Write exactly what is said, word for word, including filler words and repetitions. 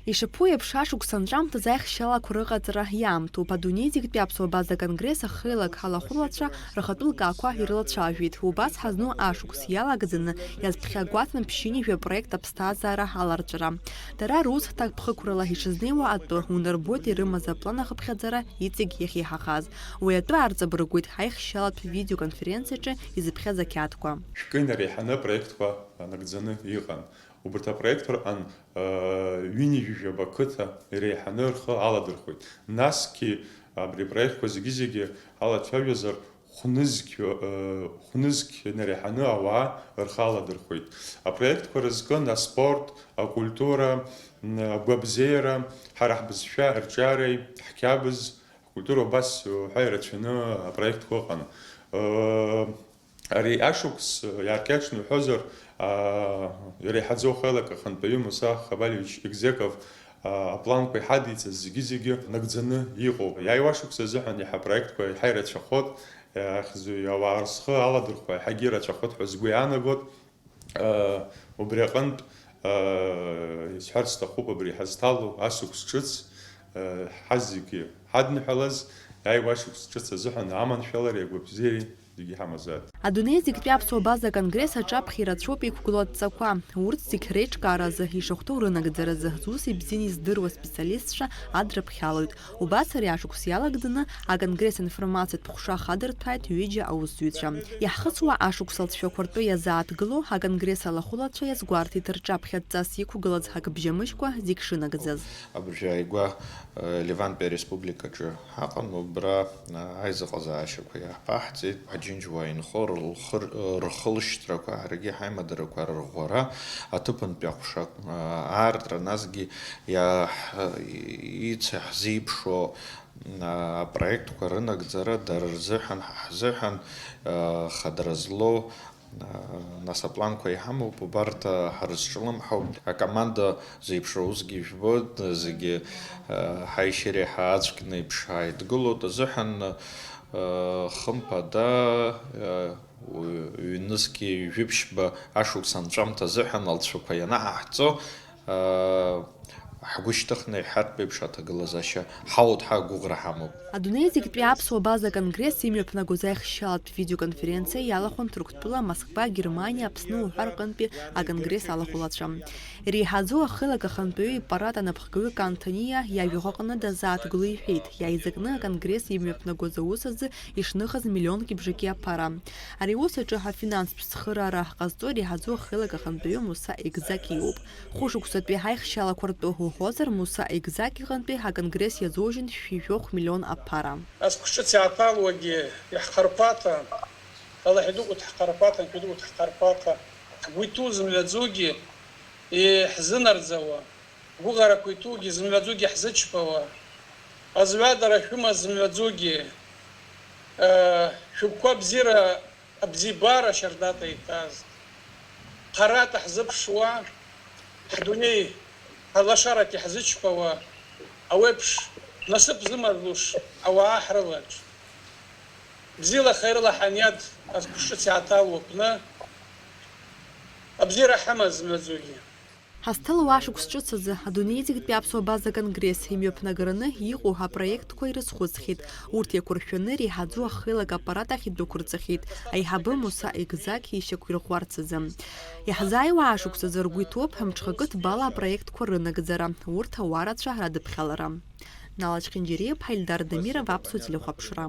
Ишаԥу еиԥш, ашықәс анҵәамҭазы аихшьалақәа рыҟаҵара иаамҭоуп. Адунеи зегьтәи аԥсуа база конгресс ахеилак алахәылацәа рхатәы лкаақәа ирылацәажәеит. Убас ҳазну ашықәс иалагӡаны иазԥхьагәаҭан ԥшьынҩажәа проект аԥсҭазаара аларҵәара. Дара рус ҭакԥхықәрала ишызнеиуа атәы унарбоит ирымаз аплан ахыԥхьаӡара иҵегь иахьеиҳахаз. Уи атәы аарҵабыргуеит аихшьалатә видеоконференциаҿы изыԥхьаз ақьаадқәа. Шәкы инареиҳаны апроектқәа нагӡаны иҟан. Убарҭ апроектқәа рҟан, э, ҩынҩажәижәаба қыҭа иреиҳаны рхы аладырхәеит. Насгьы абри апроектқәа зегьы-зегьы алацәажәозар, хәнызқь, э, хәнызқь инареиҳаны ауаа рхы аладырхәеит. Апроектқәа рызкын аспорт, акультура, м, агәабзиара, ҳара ҳбызшәа арҿиареи ҳқьабз, ҳкультура убас уҳәа ирацәаны апроектқәа ыҟан. Э, Ари ашықәс иааркьаҿны уҳәозар, аа, иреиҳаӡоу ахеилак ахантәаҩы Муса Хабалиевич Егзеков, аа, апланқәа иҳадиҵаз зегьы-зегьы нагӡаны иҟоуп. Иааиуа ашықәс азыҳәан иаҳа апроектқәа иаҳа ирацәахоит, иахьӡу-, ауаа рзы рхы аладырхәра иаҳагьы ирацәахоит ҳәа сгәы иаанагоит. Э, убри аҟынтә, э, исҳәарц сҭахуп, абри ҳазҭало асықәс ҿыц, э, ҳазегьы ҳадныҳәалаз, иааиуа ашықәс ҿыц азыҳәан аманшәалареи агәабзиареи зегьы иҳамазааит. Адунеи зегьтәи аԥсуа база конгресс аҿаԥхьа ирацәоуп иқәгылоу адҵақәа. Урҭ зегь реиҿкааразы, ишахәҭоу рынагӡаразы, зус ибзианы издыруа специалистцәа адрыԥхьалоит. Убас ари ашықәс иалагӡаны аконгресс аинформациатә ҟәша хадырҭәааит ҩыџьа аусзуҩцәа. Иаҳхысуа ашықәс алҵшәақәа ртәы иазааҭгылоу аконгресс алахәылацәа иазгәарҭеит рҿаԥхьа дҵас иқәгылаз акы бжьамыжькәа зегь шынагӡаз. Абыржәы ааигәа, э, Ливантәи ареспубликаҿы ҳаҟан, убра, э, аизыҟазаашьақәа иаҳԥаҳҵеит, ҳаџьынџьуаа инхо рылхыр-, э, рхылшьҭрақәа, ҳаргьы ҳаимадарақәа рырӷәӷәара, аҭыԥантәи аҟәша, э, аартра, насгьы иаҳ-, ицҳзеиԥшуа апроектқәа рынагӡара дара рзыҳәан, ҳа ҳзыҳәан, э, хадара злоу, э, нас апланқәа иҳамоуп, убарҭ, э, ҳрызҿлымҳауп. Акоманда зеиԥшроу усгьы ижәбоит, зегьы, э, ҳаишьеи ҳаацәгьаны еиԥш ҳааидгылоит. Азыҳәан, э, хымԥада, э, ҩнызқьи ҩажәи ԥшьба ашықәс анҵәамҭа азыҳәан алҵшәақәа ианаҳаҳҵо, ҳгәы шьҭыхны иҳәартә еиԥш аҭагылазаашьа ҳауҭ ҳәа агәыӷра ҳамоуп. Адунеи зегьтәи аԥсуа база конгресс имҩаԥнагоз аихшьалатә видеоконференциа иалахәын Ҭырқәтәыла, Москва, Германиа, Аԥсны уҳәа рҟынтәи аконгресс алахәылацәа. Иреиҳаӡоу ахеилак ахантәаҩы иппарат анапхгаҩы Кан Ҭаниа иажәахә аҟны дазааҭгыло иҳәеит, иааизакны аконгресс имҩаԥнагоз аус азы ишныхаз миллионки бжаки аԥара. Ари аус аҿы ҳафинанстә цхыраара ҟазҵо иреиҳаӡоу ахеилак ахантәаҩы Муса Егзаки иоуп. Хәышықәсатәи ҳаихшьалақәа ртәы уҳәозар, Муса Егзак иҟынтәи аконгресс иазужьын шәи жәохә миллион аԥара. Ас ԥхҿыц иааҭалуагьы иаҳхарԥаҭа, Аллаҳ идукәыҭ ҳхарԥаҭа, Анцәа идукәыҭ ҳхарԥаҭа, ҳгәы иҭоу зымҩаӡогьы иаҳзынарӡауа, гәыӷарақәа иҭоугьы зымҩаӡогьы иаҳзычԥауа, азҩадара шәымаз зымҩаӡогьы, э, шәыгәқәа бзиара Абзиабара шьардаҭа иҭаз, ҳарак ҳзыԥшуа, ҳдунеи ҳлашарагьы ҳзычҳауа, ауеиԥш насыԥ зымадоу ауаа ҳрылаҿ. Бзиала хаирала ҳаниад азқәа шыцәааҭалоу аҟны, абзиара ҳамаз зымҩаӡогьы. Ҳазҭалоу ашықәс ҿыц азы адунеи зегьтәи аԥсуа база конгресс имҩаԥнагараны иҟоу апроектқәа ирызхәыцхьеит. Урҭ еиқәыршәаны иреиҳаӡоу ахеилак аппарат ахь идәықәырҵахьеит аиҳабы Муса Егзак ишьақәирӷәӷәарц азы. Иаҳзааиуа ашықәс азы ргәы иҭоуп мҽхакы ҭбала апроектқәа рынагӡара, урҭ ауаа рацәа радыԥхьалара. Нала Чхинџьариа-иԥҳа, Ельдар Дамиров, Аԥсуа телехәаԥшра.